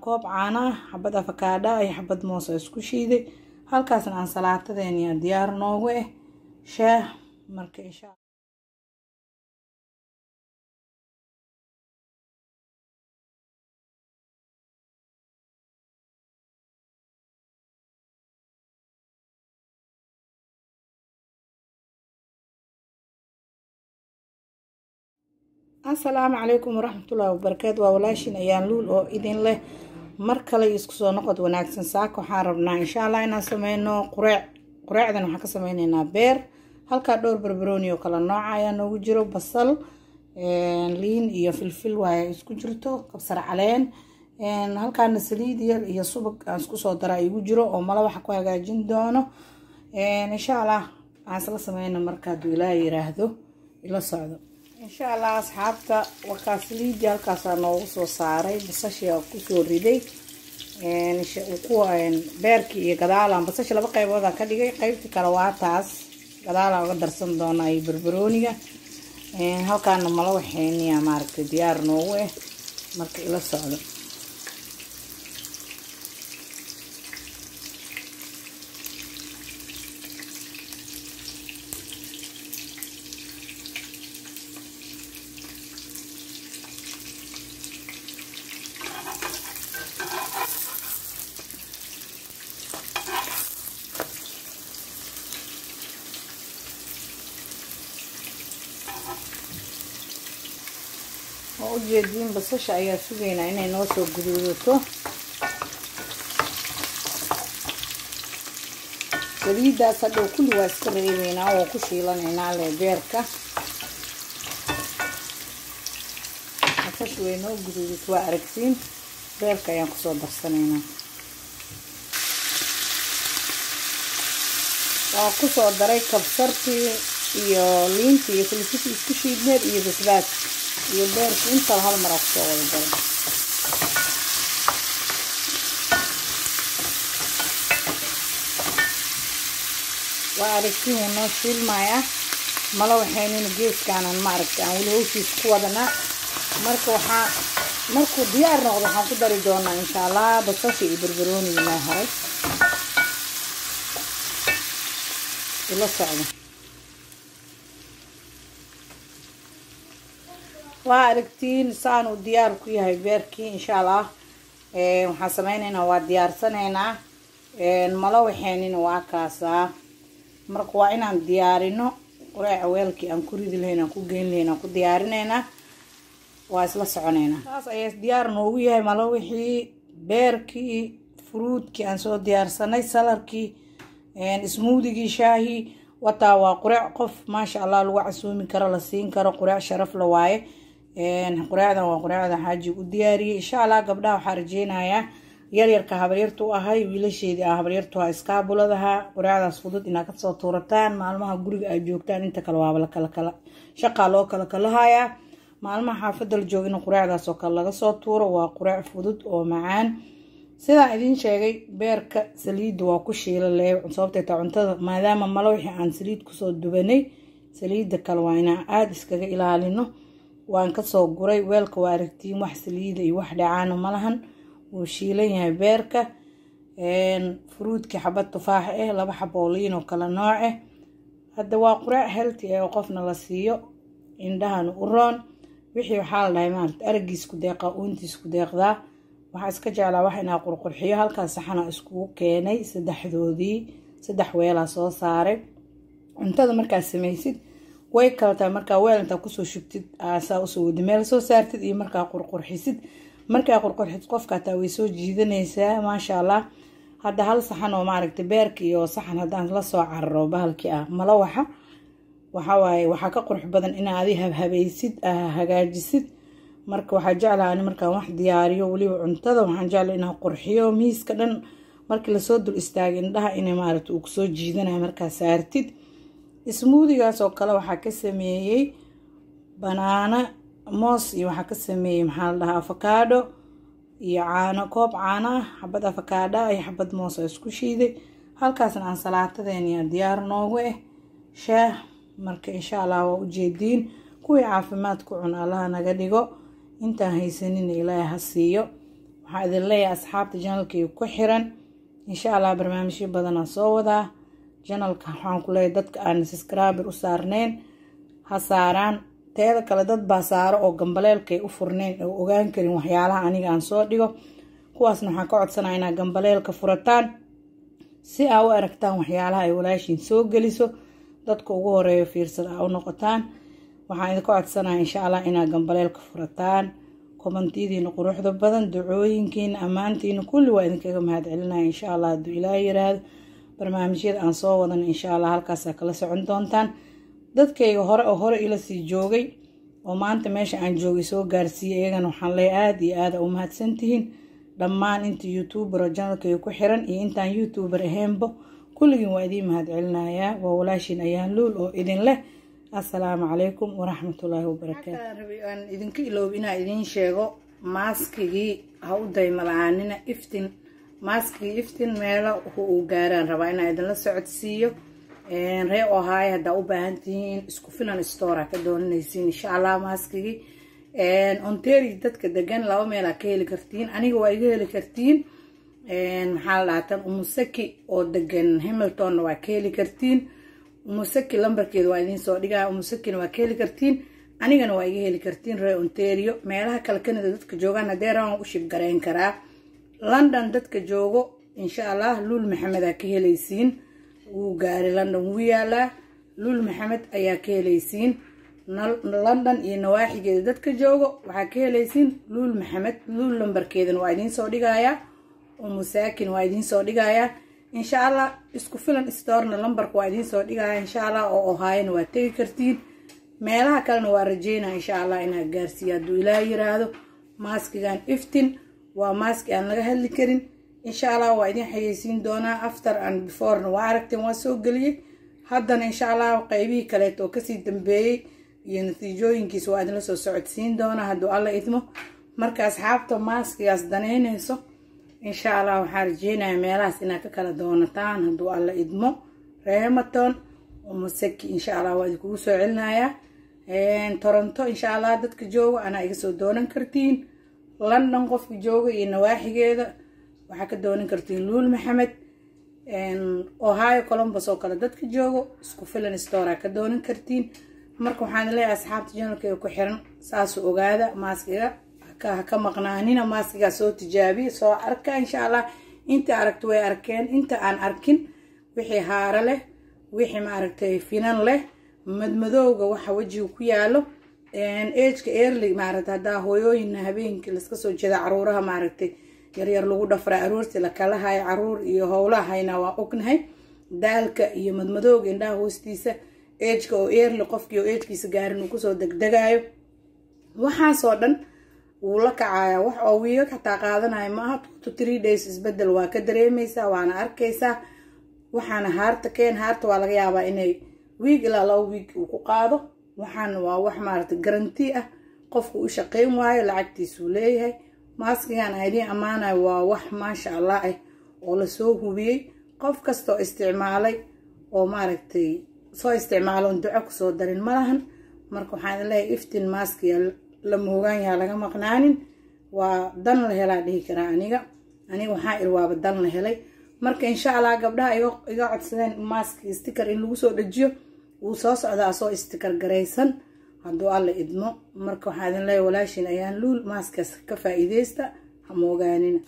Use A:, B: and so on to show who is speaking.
A: Koob caano ah, xabad afakaadho iyo xabad moos oo isku shiiday. Halkaasna ansalaatadeeni diyaar noogu ah, shaah. Marka insha Asalaamu calaykum waraxmatullaahi wabarakaatu. Waa walaashin Ayaan Luul oo idin leh mar kale isku soo noqod wanaagsan. Saaka waxaan rabnaa insha Allah inaan sameyno qureec. Qureecdan waxaan ka sameyneynaa beer. Halkaa dhowr barbarooni oo kala nooca ayaa noogu jiro, basal, liin iyo filfil waaye isku jirto, kabsar caleen. Halkaana saliid yar iyo subag aan isku soo dara igu jiro oo mala waxa ku hagaajin doono insha Allah. Aan isla sameyno marka hadduu Ilaah yiraahdo, ila socdo insha Allah. Asxaabta, wakaa saliidii halkaasaa noogu soo saaray, basashii kusoo riday kuwa beerkii iyo gadaalaan. Basasha laba qayboodaan ka dhigay, qaybtii kale waa taas, gadaalaan uga darsan doonaa iyo barbarooniga. Halkaana mala waxeyniya maaragtay diyaar noogu ah. Marka ila socdo. Waa ujeediin, basasha ayaa sugaynaa inay noo soo guduudato. Saliidaas hadhow kulli waa iska reebeynaa oo ku shiilanaynaa le beerka. Basasha way noo guduudato, waa aragtiin. Beerka ayaan kusoo darsanaynaa. Waa kusoo daray kabsartii iyo liintii iyo filfishii isku shiidneed iyo basbaas iyo beerka, intaba hal mar aa kusoo wada daray. Waa aragtiin, wuu noo shiilmayaa. Mala waxaynuna geeskaanan maaragtay aan weli hawshiisa ku wadanaa. Marka waxaa markuu diyaar noqdo waxaan ku dari doonaa insha Allah basasha iyo barbarooniga noo haray. Ila socdo. Waa aragtiin saanuu diyaar ku yahay beerkii. Insha Allah waxaan sameyneynaa, waa diyaarsanaynaa. Mala waxeynina waa kaasaa. Marka waa inaan diyaarino qureeca, weelkii aan ku ridi lahayn, aan ku geyn lahayn, aan ku diyaarineynaa. Waa isla soconeynaa. Saas ayaa diyaar noogu yahay malo wixii, beerkii, fruitkii aan soo diyaarsanay, saladkii, smoothigii, shaahii wataa. Waa qureec qof maasha Allah lagu casuumi karo, la siin karo, qureec sharaf la waaye. Qureecdan waa qureecda xaajiga u diyaariyey insha Allah. Gabdhaha waxaa rajeynayaa yaryarka habaryarta u ahay, wiilasheedii ah habaryartu ha iskaabuladaha, qureecdaas fudud inaad kasoo tuurataan maalmaha guriga aad joogtaan. Inta kale waaba lakala kala shaqaa loo kala kalahayaa. Maalmaha xaafadda la jooga in qureecdaas oo kale laga soo tuuro. Waa qureec fudud oo macaan. Sidaan idiin sheegay, beerka saliidda waa ku shiila lee, sababtay taa cuntada maadaama malo wixii aan saliid kusoo dubanay, saliidda kale waa inaan aada iskaga ilaalino. Waan kasoo guray weelka, waa aragtiin, wax saliida iyo wax dhacaana malahan, wuu shiilan yahay beerka. Fruitkii xabad tufaax ah, laba xabo oo liin oo kala nooc ah. Hadda waa qureec healthy ah oo qofna la siiyo, indhahana u roon. Wixii waxaa la dhahay maarata aragiis ku deeqaa, uuntiis ku deeqdaa. Waxaa iska jeclaa wax inaa qurqurxiyo. Halkaas saxana iskugu keenay saddexdoodii, saddex weelaa soo saaray. Cuntada markaad samaysid way kala tahay markaa weel intaa kusoo shubtid, saa usoo wadi meel soo saartid, iyo markaa qurqurxisid. Markaa qurqurxid qofka hataa way soo jiidanaysaa, maasha Allah. Hadda hal saxan oo maaragtay beerka iyo saxan haddaan la soo cararo bahalkii ah malawaxa, waxaa waaye waxaa ka qurux badan inaa adi habhabaysid, hagaajisid. Marka waxaa jeclaha ani markaan wax diyaariyo, weliba cuntada, waxaan jeclaa inaan qurxiyo miiska dhan. Markii lasoo dul istaagay indhaha inay maaragta uu kusoo jiidanayo markaa saartid. Smoothigaas oo kale waxaa ka sameeyey banana, moos iyo waxaa ka sameeyey, maxaa la dhahaa, avocado iyo caano. Koob caano ah, xabad avocado iyo xabad moos oo isku shiiday. Halkaasna ansalaatadeeni diyaar noogu ah, shaah. Marka insha Allah waa ujeediin, kuwii caafimaad ku cun Allaha naga dhigo, intaan haysanina Ilaahay ha siiyo. Waxaan idin leeyahay asxaabta janalkayga ku xiran, insha Allah barnaamijyo badanaan soo wadaa janalka. Waxaan ku leeyahay dadka aan subscriber u saarnayn ha saaraan. Teeda kale dad baa saaro oo gambaleelkay u furnayn oo ogaan karin waxyaalaha aniga aan soo dhigo. Kuwaasna waxaan ka codsanaya inaad gambaleelka furataan si aa u aragtaan waxyaalaha ay walaashiin soo geliso, dadka ugu horeeyo fiirsad aa u noqotaan. Waxaan idinka codsanaya insha Allah inaad gambaleelka furataan. Komantiyadiina quruxda badan, ducooyinkiina, ammaantiina kulli waa idinkaga mahad celinaya. Insha Allah hadduu Ilaah yiraahdo, barnaamijyada aan soo wadan insha Allah halkaasaa kala socon doontaan. Dadkayga hore oo hore ila sii joogay oo maanta meesha aan joogay soo gaarsiiyey, iyagana waxaan leeyahay aada iyo aada u mahadsantihiin. Dhammaan inta youtuber oo janalkayga ku xiran iyo intaan youtuber ahaynbo, kulligiin waa idiin mahad celinayaa. Waa walaashiin Ayaan Luul oo idin leh assalaamu calaykum waraxmatullaahi wabarakaatu. Aan idinka iloob inaan idiin sheego maaskigii ha u dayma la-aanina Iftin. Maaskigii Iftin meelo uu gaaraan rabaa inaan idinla socodsiiyo. Ree Ohio haddaa u baahan tihiin, Isku Filan Store ka doonanaysiin insha Allah. Maaskigii Ontario dadka degan laba meelaa ka heli kartiin. Aniga waa iga heli kartiin, maxaa la dhahaa, tan Umusaki oo degan Hamiltonna waa ka heli kartiin. Umusaki lambarkeeda waa idiin soo dhigaya. Umusakina waa ka heli kartiin, anigana waa iga heli kartiin ree Ontario. Meelaha kale Canada dadka joogaan haddee rabaan u ship gareyn karaa. London dadka joogo insha Allah Luul Maxamed aa ka helaysiin. Wuu gaaray London, wuu yaalaa, Luul Maxamed ayaa ka helaysiin. London iyo nawaaxigeeda dadka joogo waxaa ka helaysiin Luul Maxamed. Luul lambarkeedana waa idiin soo dhigayaa, Umusaakin waa idiin soo dhigayaa insha Allah. Isku Filan Storena lambarka waa idiin soo dhigaya insha Allah, oo Ohiona waa tegi kartiin. Meelaha kalena waa rajeynaya insha Allah inaa gaarsiiya hadduu Ilaah yiraahdo. Maaskigan Iftin waa maaski aan laga hadli karin. Insha Allah waa idin xayeysiin doonaa. After and beforena waa aragteen, waa soo geliyey. Haddana insha Allah qeybihii kaleeto oo kasii dambeeyey iyo natiijooyinkiisa waa idinla soo socodsiin doonaa hadduu Alla idmo. Marka asxaabta maaskigaas danaynayso, insha Allah waxaan rajeynaya meelahaas inaad ka kala doonataan hadduu Alla idmo. Reematon, Umusaki insha Allah waa idinkugu soo celinayaa. Toronto insha Allah dadka jooga anaa iga soo doonan kartiin. London qofka jooga iyo nawaaxigeeda waxaa ka doonan kartiin Luul Maxamed. Ohio Columbus oo kale dadka joogo, Isku Filan Store ka doonan kartiin. Marka waxaan leeyahay asxaabta janalkayga ku xiran, saasu ogaada, maaskiga ha ka maqnaanina. Maaskigaa soo tijaabiya, soo arka insha Allah. Inta aragto way arkeen, inta aan arkin, wixii haaro leh, wixii maaragtay finan leh, madmadowga waxa wejiga ku yaalo, ageka early maaragtay, haddaa hooyooyina habeenkii laska soo jeeda, caruuraha maaragtay yaryar lagu dhafraa, aroortii lakala hayo, caruur iyo howlaha hayna waa ognahay, daalka iyo madmadowga indhaha hoostiisa, ageka oo early, qofkii oo agekiisa gaarin uu kusoo degdegaayo, waxaasoo dhan wuu la kacayaa. Wax oo wiiga xataa qaadanayo maaha, 2 to 3 days isbedel waa ka dareemeysaa, waana arkaysaa. Waxaana haarta keen, haarta waa laga yaabaa inay wiig ilaa 2 wiig uu ku qaado. Waxaana waa wax maaragtay guarantee ah. Qofku u shaqeyn waayo lacagtiisuu leeyahay. Maaskigan aan idiin ammaanayo waa wax maasha Allah ah oo lasoo hubiyey. Qof kastoo isticmaalay oo maaragtay soo isticmaaloon duco kusoo darin malahan. Marka waxaan idin leeyahay Iftin maaskiya la moogaan yaha, laga maqnaanin. Waa dan la helaa dhihi karaa aniga. Aniga waxaa iri waaba dan la helay. Marka insha Allah gabdhaha iga codsadeen maaski sticker in lagu soo dhajiyo, wuu soo socdaa asoo sticker garaysan hadduu Alla idmo. Marka waxaa idin leeyahay walaashiin Ayaan Luul, maaskaas ka faa'iideysta, ha moogaanina.